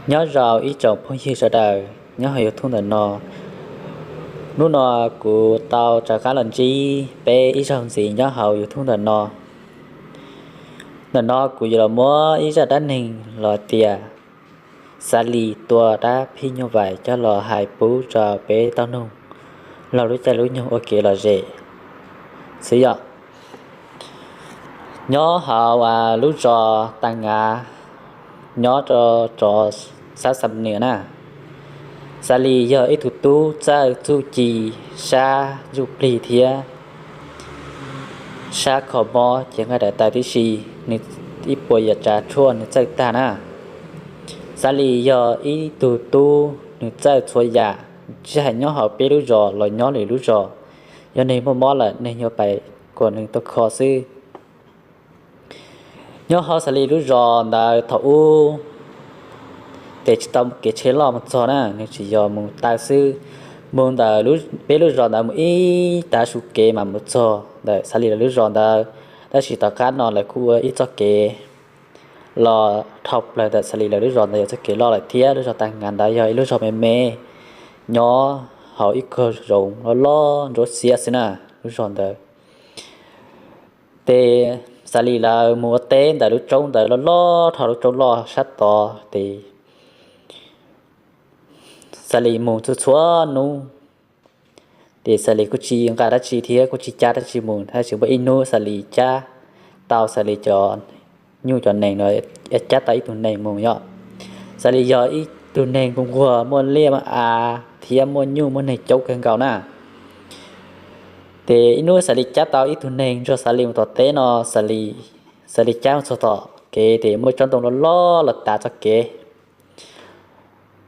Nyob zoo ib tsoom phooj ywg sawv daws nyob hauv YouTube ntawm no. Hnub no kuv tau rov qab los ntsib peb ib zaug ntxiv nyob hauv YouTube ntawm no. Ntawm no kuv yuav los muab ib zaj dab neeg los tias Xav Lis tua dab phim nyuj vais coj los hais pub rau peb tau mloog laug lub caij lub nyoog ua kev lom zem xwb yom. Nyob hauv lub zos Tag Ngav, nyob rau sab Xam Nuas na. Xav Lis yog ib tug tub txawj txuj ci, sab ntsuj plig thiab sab kho mob ces nqaij daim tawv tib si, nws ib puas yam tsav tshuaj nws txawj tag na. Xav Lis yog ib tug tub nws txawj txhua yam, tsis hais nyob hauv peb lub zos los nyob lwm lub zos, yog neeg muaj mob lawm neeg yuav pais kom nws tau kho xwb. Nyob hauv Xav Lis lub zos ntawd thaum ub ces tsis tau kev tsheb loj mus txog na, nws tsis yog mus taw xwb, mus ntawm peb lub zos ntawd mus ib tav su kev mas mus txog ntawm Xav Lis lawv lub zos ntawd. Tab sis tom qab no lawv kuj ua ib txoj kev los dhau plaws ntawm Xav Lis lawv lub zos ntawd, yog txoj kev loj lawm thiab lub zos Tag Ngav ntawd yog ib lub zos me me nyob hauv ib kawg zoov loj loj nruab xiab xwb na, lub zos ntawd. Ces Xav Lis lawv mus ua teb ntawm lub roob ntawd loj loj dhau lub roob loj sab tod ces Xav Lis mus txhua txhua hnub. Ces Xav Lis kuj tsis nqa dab tsi thiab kuj tsis cab dab tsi mus, tab sis muaj ib hnub Xav Lis cab tau Xav Lis cov nyuj cov nees no, cab tau ib tug nees mus yom. Xav Lis yog ib tug neeg nquag nquag muaj liaj muaj av thiab muaj nyuj muaj nees coob kawg nkaus na. Ces ib hnub Xav Lis cab tau ib tug nees nrog Xav Lis mus tom teb no, Xav Lis cab mus txog tom kev ces muaj tsob ntoo loj loj los tav txoj kev.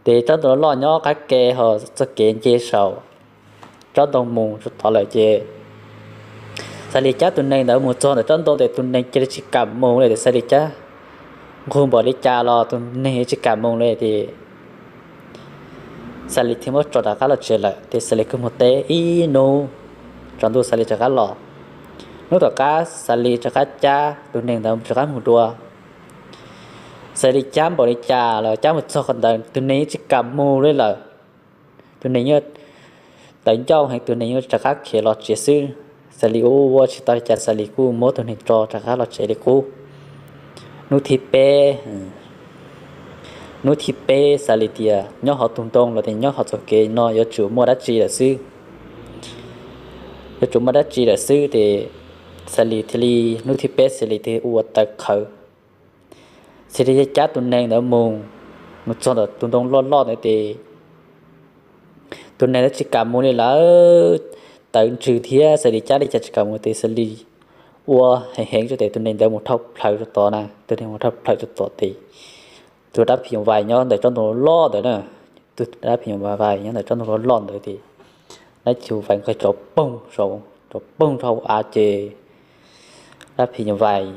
Ces tsob ntoo loj loj nyob qab ke ho txoj kev nce saum tsob ntoo mus tod lawm ces Xav Lis cab tus nees ntawd mus txog ntawm tsob ntoo ces tus nees cia li tsis kam mus li. Ces Xav Lis cab nquag npaum li cas los tus nees tsis kam mus li ces Xav Lis thiaj muab tso rov qab los tsev lawm. Ces Xav Lis kuj mus teb ib hnub, tsaus ntuj Xav Lis rov qab los. Hnub tom qab Xav Lis rov qab cab tus nees ntawd rov qab mus dua. Xav Lis cab npaum li cas los cab mus txog qhov ntawd tus nees tsis kam mus li lawm. Tus nees yeej tawv ncauj heev, tus nees yeej rov qab khiav los tsev xwb. Xav Lis ua ua tsis tau li cas, Xav Lis kuj muab tus nees tso rov qab los tsev li qub. Hnub thib peb, hnub thib peb Xav Lis tias nyob hauv tus ntoo los tias nyob hauv txoj kev no yuav tsum muaj dab tsi lawm xwb, yuav tsum muaj dab tsi lawm xwb ces Xav Lis thiaj li, hnub thib peb Xav Lis thiaj ua taw qhawv. Xav Lis thiaj cab tus nees ntawd mus, mus txog ntawm tus ntoo loj loj ntawd ces tus nees ntawd tsis kam mus li lawm, tawv ntsws thiab Xav Lis cab li cas tsis kam mus ces Xav Lis ua heev heev rau ces tus nees ntawd mus dhau plaws rau tod na, tus nees mus dhau plaws rau tod ces tus dab phim nyuj vais nyob ntawm tsob ntoo loj ntawd na, tus dab phim nyuj vais nyob ntawm tsob ntoo loj loj ntawd ces dab phim nyuj vais nqis tsov poog, tsov poog rau hauv av ces dab phim nyuj vais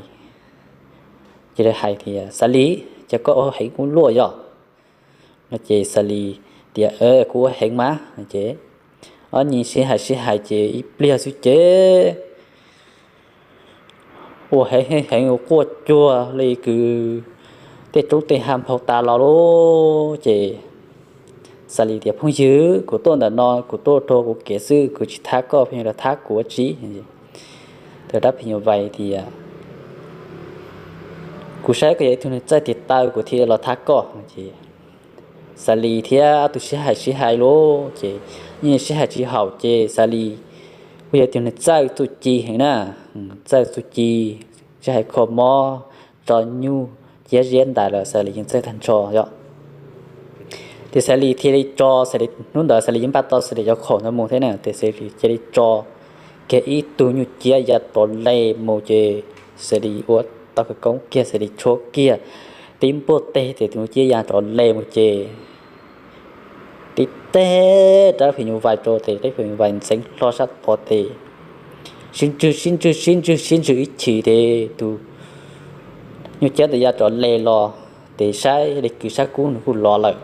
cia li hais tias, Xav Lis, cas koj ua heev ua luaj yom? No ces Xav Lis tias, Kuv ua heev mas. Ces ob nyi sib hais sib hais ces ib pliag xwb ces ua heev heev heev ua quaj cuag li kws tej roob tej hav nphau tas los lauj. Ces Xav Lis tias, Phooj ywg, kuv tuaj ntawm no kuv tuaj rau kuv kev xwb, kuv tsis thab koj, pheej los thab kuv ua tsi? Tus dab phim nyuj vais tias, Kuv saib koj yog ib tug neeg txawj tes taw kuv thiaj los thab koj. Ces Xav Lis thiab ob tug sib hais sib hais lauj ces yeej sib hais tsis haum ces Xav Lis kuj yog ib tug neeg txawj txuj ci heev na, txawj txuj ci, tsis hais kho mob, tso nyuj ciab ziab ntais los Xav Lis yeej txawj tag nrho yom. Ces Xav Lis thiaj li tso, Xav Lis hnub ntawd Xav Lis yeej npaj tau Xav Lis cov khoom ntawd mus thiab na, ces Xav Lis cia li tso kiag ib tug nyuj ciab ya rov le mus ces Xav Lis ua tau khawv koob kiag, Xav Lis tshuab kiag tib npuaj teg ces tus nyuj ciab ya rov le mus ces tib teg rab phim nyuj vais rau ces rab phim nyuj vais ntxeev hlo sab tod ces sib ntswg sib ntswg sib ntswg sib ntswg ib chim ces tus nyuj ciab ntawd ya rov le los ces saib li kws sab kub nws kuj lov lawm.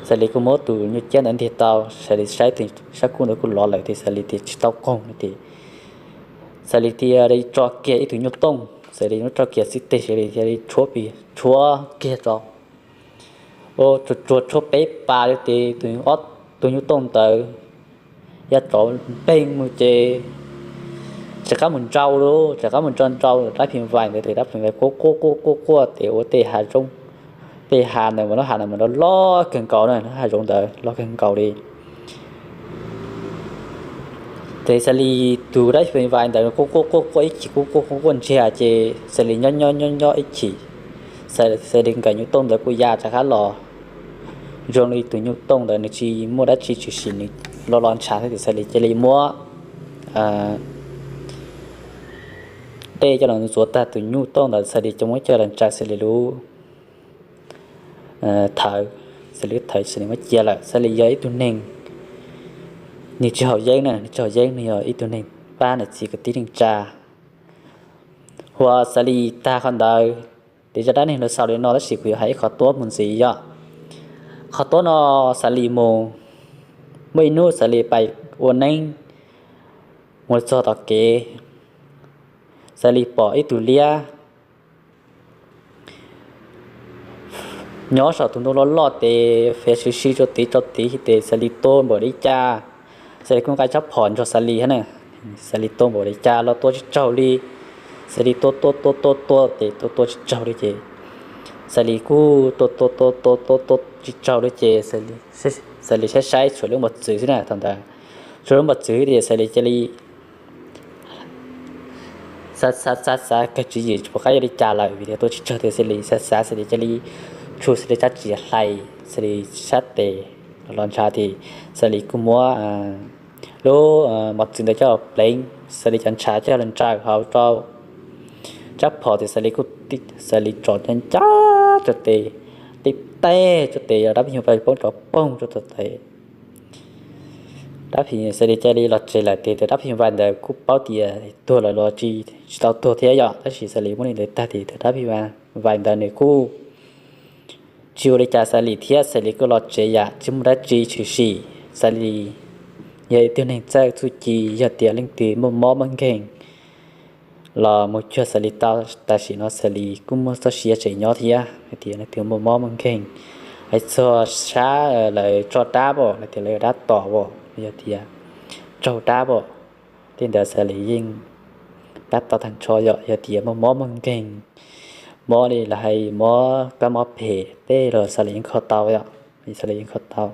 Xav Lis kuj muab tus nyuj ciab ntawd ntiag tau, Xav Lis saib tus sab kub ntawd kuj lov lawm ces Xav Lis tias tsis tau qoog no ces Xav Lis thiaj li tso kiag ib tug nyuj tooj, Xav Lis muab tso kiag xib teg, Xav Lis thiaj li tshuab plig tshuab kiag rau tsuag tsuag tshuab peb pas li ces tus ob tug nyuj tooj ntawd ya tsov npeeg mus ces rov qab mus nrau lauj, rov qab mus nrau nrau dab phim vais ntawd ces dab phim vais quaj quaj quaj quaj quaj ces ua tej hav zoov, tej hav ntawd mas lub hav ntawd mas loj loj kawg nkaus na, lub hav zoov ntawd loj kawg nkaus li. Ces Xalis tus dab phim vais ntawd quaj quaj quaj quaj ib chim, quaj quaj quaj quaj ntsiag ces Xalis nyob nyob nyob nyob ib chim, Xalis nkawm nyuj tooj ntawd kuj ya rov qab los. Zoo li tus nyuj tooj ntawd nws tsis muaj dab tsi tshwm sim, nws los los ntshav thiab ces Xalis cia li muab dej coj los ntxuav tag tus nyuj tooj ntawd, Xalis cia muab coj los ntsaws Xalis lub thawv, Xalis lub thawv Xalis muab cia lawm. Xalis yog ib tug neeg, nws tsis haus yeeb na, nws tsis haus yeeb, nws yog ib tug neeg pab niam txiv kwv tij neej tsa. Ua Xalis tag qhov ntawd, ces zaj dab neeg los xaus li no tab sis kuv yuav hais ib qhov tuab mus ntxiv yom. Qhov tuab no Xalis mus, muaj ib hnub Xalis pais ua neeb mus txog tom kev, Xalis pom ib tug liab nyob saum tus ntoo loj loj ces fiav sib sib rau tid rau tid ces Xalis tua npaum li cas, Xalis kuj nqa tsab phom nrog Xalis thiab na. Xalis tua npaum li cas los tua tsis raug li, Xalis tua tua tua tua tua ces tua tua tsis raug li ces Xalis kuj tua tua tua tua tua tua tsis raug li ces Xalis saib saib tshuav lub mos txwv xwb na thaum ntawd, tshuav lub mos txwv ces Xalis cia li xav xav xav xav kawg tswv yim tsis pom qab yuav li cas lawm vim tias tua tsis raug ces Xalis xav xav Xalis cia li tshu Xalis tsab txiav hlais Xalis sab tes los ntshav ces Xalis kuj muab lub mos txwv ntawd coj pleev Xalis cov ntshav coj los ntsaws hauv rau tsab phom ces Xalis kuj, Xalis tsom ncaj ncaj rau tes, tib teg rau tes yog dab phim nyuj vais poob rov poog rau tes. Dab phim Xalis cia li los tsev lawm ces tus dab phim vais ntawd kuj paub tias tuag lawm los tsis, tsis tau tuag thiab yom, tab sis Xalis muab li ntawd tag ces tus dab phim vais ntawd nws kuj tsis ua li cas Xalis thiab, Xalis kuj los tsev yam tsis muaj dab tsi tshwm sim. Xalis yog ib tug neeg txawj txuj ci, yog tias leej twg muaj mob muaj nkeeg los mus cuag Xalis tau, tam sim no Xalis kuj muaj txoj sia tseem nyob thiab. Hais tias leej twg muaj mob muaj nkeeg, hais txog sab lawv tso dab os, hais tias lawv yuav dab tom os, yog tias raug dab os, tej ntawd Xalis yeej pab tau tag nrho yom. Yog tias muaj mob muaj nkeeg, mob li lawv hais mob kab mob phem tej los Xalis yeej kho tau yom, Xalis yeej kho tau.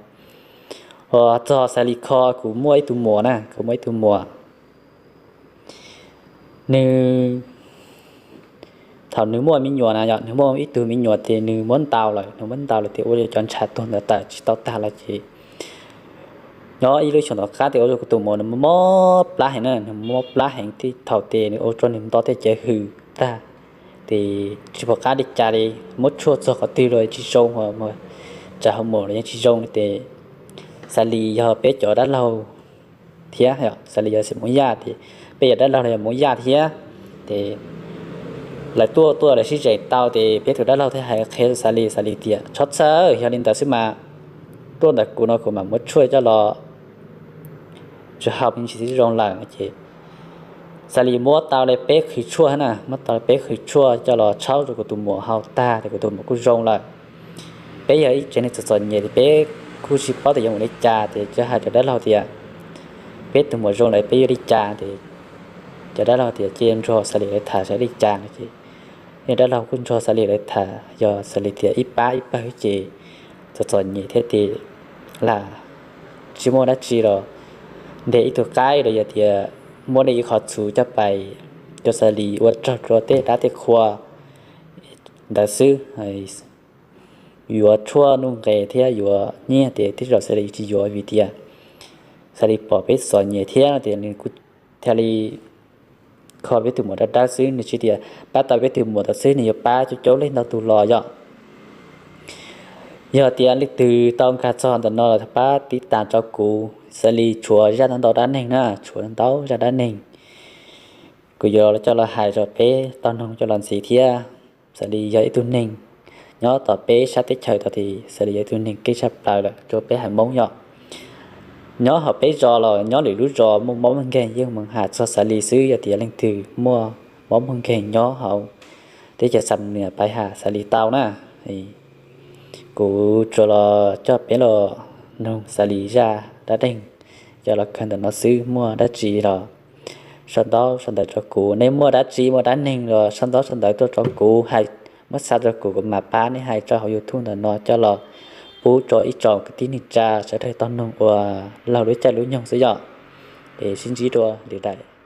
Hos txog Xalis kho, kuv muaj ib tug muam na, kuv muaj ib tug muam, nws, thaum nws muaj me nyuam na yom, nws muaj ib tug me nyuam ces nws muab ntaus lawm, nws muab ntaus lawm ces ua cov ntshav tuag ntawd tawm tsis tau tag los ces nyob ib lub xyoo tom qab ces ua rau kuv tus muam nws mob plab heev na, nws mob plab heev, tej thaum ces nws ua rau nws nto tej cawv hws tag, ces tsis pom qab li cas li, muab tshuaj txog qhov twg los tsis zoo, tsam hauv mom los yeej tsis zoo li ces Xalis yog peb cov dab laug thiab, Xalis yog xeem Hmoob Yaj ces peb cov dab laug los yog Hmoob Yaj thiab, ces lawv tuaj tuaj lawv sib zem tau ces peb tus dab laug thiaj hais qhia Xalis, Xalis tias txhob txhawj, yog li ntawd xwb mas tuaj ntawm kuv no kuv mam muab tshuaj coj los tsuas hau me ntsis twb zoo lawm no ces Xalis muab tau li peb qhwv tshuaj na, muab tau li peb qhwv tshuaj coj los tshaub rau kuv tus muam haus tag ces kuv tus muam kuj zoo lawm. Peb yog ib tsev neeg txom txom nyem ces peb kuj tsis paub tias yuav mus li cas ces cia hais cov dab laug tias peb tus muam zoo lawm peb yuav li cas ces cov dab laug tias cia nrog Xalis lawv tham saib li cas no ces dab laug kuj nrog Xalis lawv tham, yog Xalis tias ib pab ib pawg ces txom txom nyem thiab ces lam tsis muaj dab tsi los ntes ib tug qaib los yog tias muab li ib qhov txhuv coj pais rau Xalis ua raug rau tej dab tej qhua ntawd xwb. Yuav tshuaj nuj nqes thiab yuav nyiaj ces tej zaum Xalis tsis yuav vim tias Xalis pom peb txom nyem thiab no ces nws kuj thiaj li kho peb tus muam dawb dawb xwb, nws tsis tias pab tau peb tus muam tau xwb, nws yuav pab coob coob leej ntau tus los yom. Yog tias leej twg tau nkag txog ntawm no los pab tib tas rau kuv, Xalis tshuav zaj ntau ntau dab neeg na, tshuav ntau zaj dab neeg. Kuv yuav coj los hais rau peb tau noog coj los ntxiv thiab. Xalis yog ib tug neeg nyob tom peb sab teb chaws tod ces Xalis yog ib tug neeg keej tshaj plaws lawm rau peb haiv Hmoob yom. Nyob hauv peb zos los nyob lwm lub zos muaj mob muaj nkeeg yeej mus has txog Xalis xwb, yog tias leej twg muaj mob muaj nkeeg nyob hauv teb chaws Xam Nuas pais has Xalis tau na. Kuv tsuas los coj peb los noog xav li zaj dab neeg coj los kawg ntawm no xwb, muaj dab tsi los sau ntaub sau ntawv rau kuv. Nej muaj dab tsi, muaj dab neeg los sau ntaub sau ntawv tuaj rau kuv hais, muab xa rau kuv, kuv mam pab nej hais rau hauv YouTube ntawm no coj los pub rau ib tsoom kwv tij neej tsa sawv daws tau noog ua laug lub caij lub nyoog xwb yom. Es sib ntsib dua lwm daim.